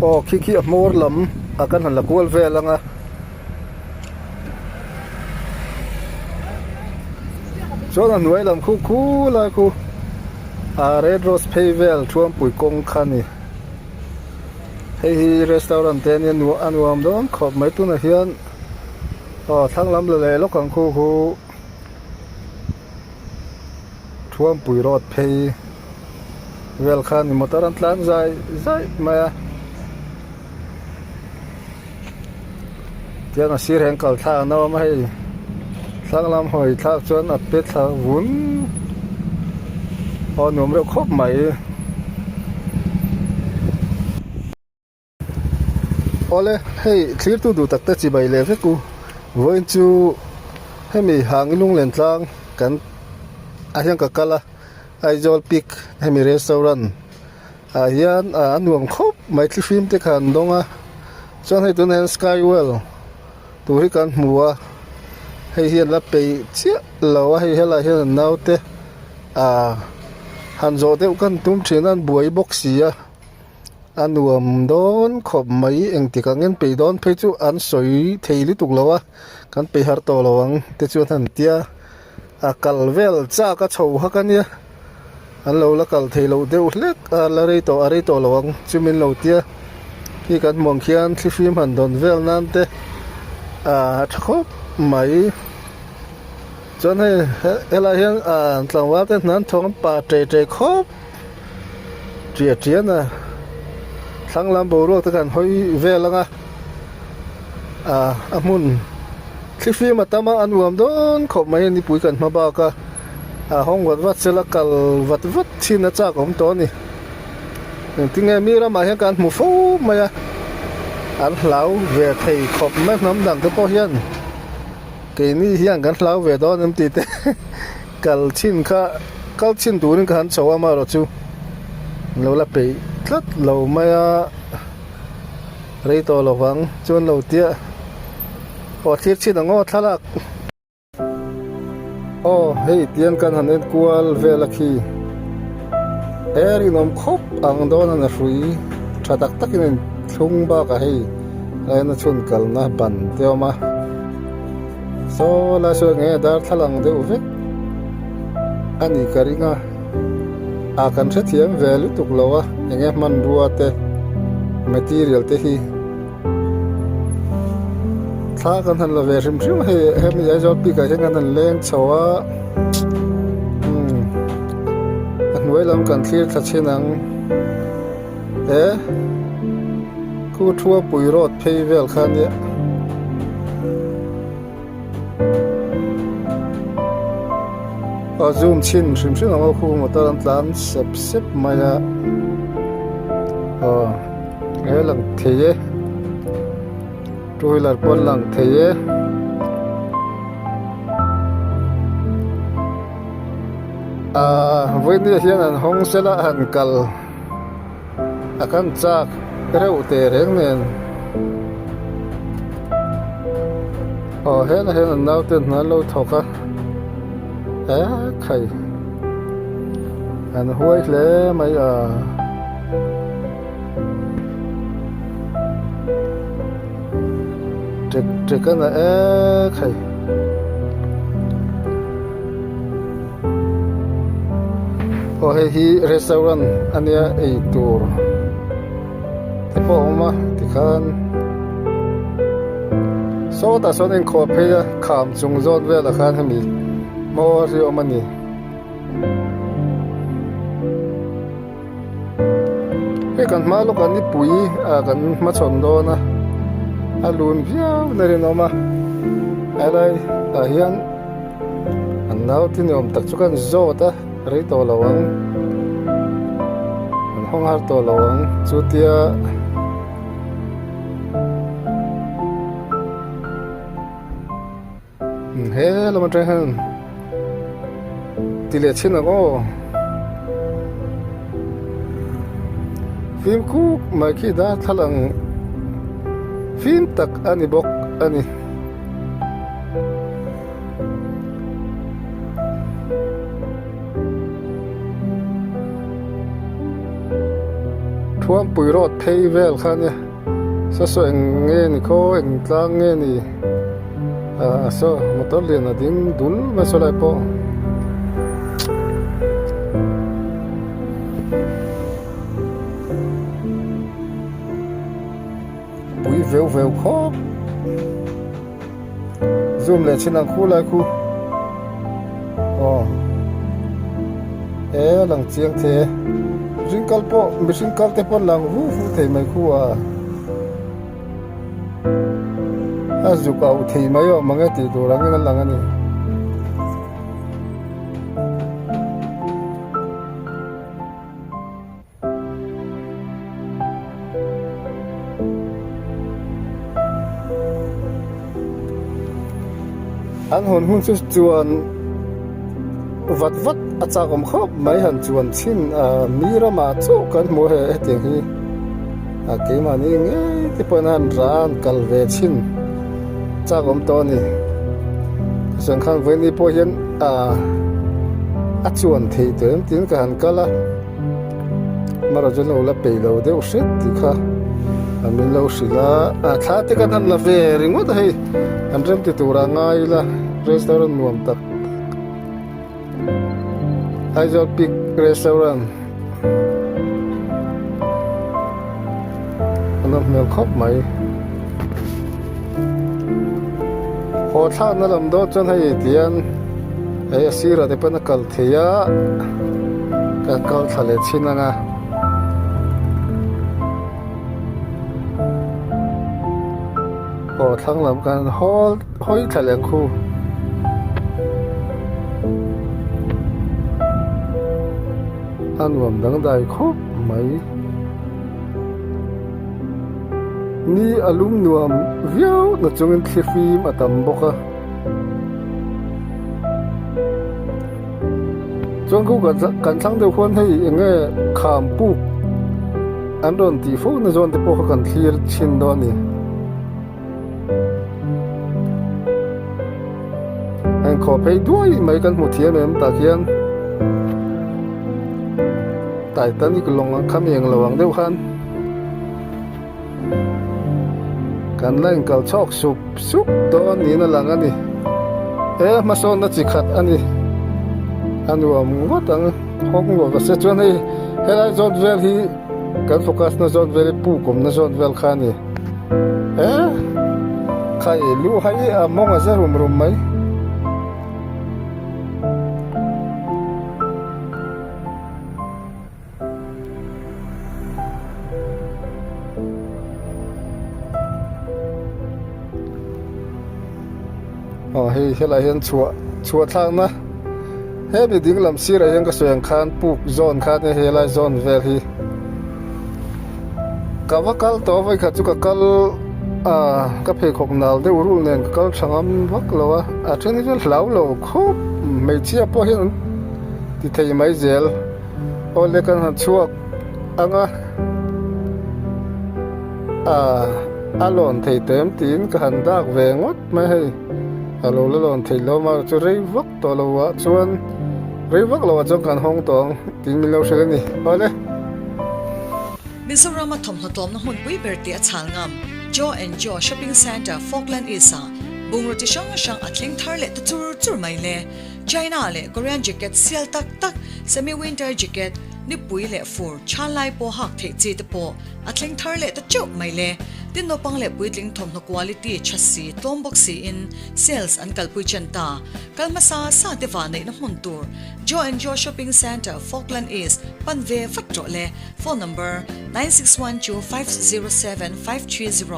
Aw khi khi a hmawr lam a kan han la kual vel ang a. Chuan a hnuai lam khu khu lai khu ah red rose phei vel thuampui kawng kha a ni. Hei hi restaurant te ania a nuam dawn khawp mai tunah hian aw thlang lam la leh lawk ang khu khu thuampui road phei vel kha a ni motor an tlan zai zai mai a. Tiang a sir hian kal thlak an awm a hei thlang lam hawi thlak chuan a pe thla vun aw nuam reuh khawp mai. Awle hei thlirtu duh tak te chibai leh vek u vawiin chu hemi hang lunglen tlang kan ah hian ka kal a Aizawl peak hemi restaurant ah hian a nuam khawp mai thlifim te kha an dawng a chuan hei tunah hian sky well tur hi kan hmu a hei hi an la peih chiah lo a hei helaiah hian an naute ah han zawh deuh kan tum thin a an buai bawk si a a nuam dawn khawp mai engtik ang en peih dawn phei chu an sawi thei lutuk lo a kan peih har tawh lo ang te chuan an tia. A kal vel chak a chho hak a nia an lo la kal thei loh deuh hlek a la rei tawh a rei tawh lo ang chu min lo tia khi kan hmuh ang khian thlifim han dawn vel nan te ah a tha khawp mai chuan hei helai hian ah tlangval te hna an thawk an pa ṭe ṭe khawp ṭiah ṭian a thlang lam boruak te khan hawi vel ang a ah a hmun. Thlifim a tam a, a nuam dawn khawp mai a nipui kan hma bak a, a hawng vat vat sela kal vat vat thin a chak awm tawh a ni. Engtinge mi ramah hian kan hmu fo mai a, an hlau ve thei khawp mai hnam dang te pawh hian keini hian kan hlau ve dawn em tih te kal chhin kha kal chhin turin ka han chho a amaherawhchu an lo la peih tlat lo mai a. Rei tawh lo vang chuan lo tia aw thlir chin ang aw thlalak aw hei tiang kan han en kual vel a khi he rinawm khawp ang dawn a na hrui tha tak tak in a thlung bak ah hei line a chhun kalna ban te a awm a saw lai saw enge darthlalang deuh vek a nih ka ring a. Ah kan hrethiam ve lutuk lo a enge hmanrua te material te hi thla kan han la ve hrim hrim a hei hemi Aizawl peak ah hian kan han leng chho a umm a hnuai lam kan thlir thla chhin ang he khu thuapui road phei vel kha nia. Aw zoom chhin hrim hrim ang aw khu motor an tlan sep sep mai a aw he lang thei e two wheeler pawh an lang thei e. Ahh vawinia hian an hawng sela a han kal. A kan chak reuh teh reng nen aw helai hian an naute hna an lo thawk a ekhai an huai hle mai a. Ṭek ṭek a na ekhai. Aw hei hi restaurant a nia ei tur te pawh a awm a tikhan sawtah sawn a inkhawh phei a kham chung zawn velah khan hemi hmawr hi a awm a ni. Hei kan hma lawkah nipui ah kan hmachhawn dawn a a lun viau na rinawm a helai ah hian an naute ni awm tak chu kan zawt a rei tawh lo ang an hawng har tawh lo ang chutia. He lam atang hian ti leh chin ang aw fim kuk mai khi darthlalang fim tak a ni bawk a ni. Thuampui road phei vel kha ania saw saw eng nge ni khaw eng tlang nge ni ah saw motor lian a ding dul mai saw lai pawh. Pui veu veu khawp zoom leh chin ang khu lai khu aw he a lang chiang thei e mihring kal pawh mihring kal te pawh an lang vu vu thei mai khu a a zuk auh thei mai awm ang e tih tur angin a lang a ni. An hawn hun chu chuan vat vat a chak awm khawp mai han chuan chhin a mi ramah chauh kan hmu a hei hetiang hi a keimahni ngei te pawhin a han rah a han kal ve chhin chak awm tawh a ni tichuan khan vawiini pawh hian ah a chuan theih tawh em tiin ka han kal a. Mara chu lo la peih lo deuh hret tih kha a min lo hrilh a, a thla te kan han la ve ringawt a hei an rem ti tur ah ngai ila restaurant nuam tak Aizawl peak restaurant a nawm hmel khawp mai haw thlakna lam dawn chuan hei tihian hei a sirah te pawn a kal thei a kan kal thla leh chhin ang a. Aw thlang lam kan hawl hawi thla leh ang khu. A nuam dangdai khawp mai. Ni a lum nuam viau na chungin thlifim a tam bawk a. Chuan khu kan thlang deuh khuan hei eng nge kham puk an rawn tih fo na zawn te pawh kha kan thlir thin dawn a ni. Heng khaw phei duai mai kan hmu thiam em tah khian Titanic lawng ang kha mi englo ang deuh khan kan la inkal chhawk sup sup dawn niin a lang a ni. He hmasawnna chi khat a ni. A nuam ngawt ang hawk nuam a se chuan hei helai zawn vel hi kan focus na zawn vel hi puk awmna zawn vel kha a ni. He khai lu hai a mawng a za rum rum mai. Aw hei helaiah hian chhuah chhuah thlakna hemi ding lam sirah hian ka sawi ang khan puk zawn khan hei helai zawn vel hi ka va kal tawh a vawikhat chu ka kal ah ka pheikhawk nal deuh rul nen ka kal tha ngam vak lo a a then hi chuan hlau lo khawp hmeichhia pawh hian an ti thei mai zel awle kan han chhuak ang a ah a lawn thei tawh em tiin ka han dak ve ngawt mai hei a lo la lawn theih lo mar chu rei vak tawh lo ah chuan rei vak lo ah chuan kan hawng tawh ang tiin min lo hrilh a ni awle. Mizorama thawmhnaw tlawmna hmunpui ber tih a chhal ngam Joe and Joe Shopping Centre Falkland East-ah bungraw chi hrang hrang a thleng thar leh ta chur chur mai le. China leh Korean jacket sial tak tak, semi-winter jacket, nipui leh fur, chhan lai pawh hak theih chi te pawh a thleng thar leh ta teuh mai le. Tin naupang leh puitling thawmhnaw quality tha si, tlawm bawk siin sales an kalpui chen ta. Kal hmasa sa te vah neihna hmun tur Joe and Joe Shopping Centre, Falkland East, pan ve vat rawh le. Phone number, 9612507530.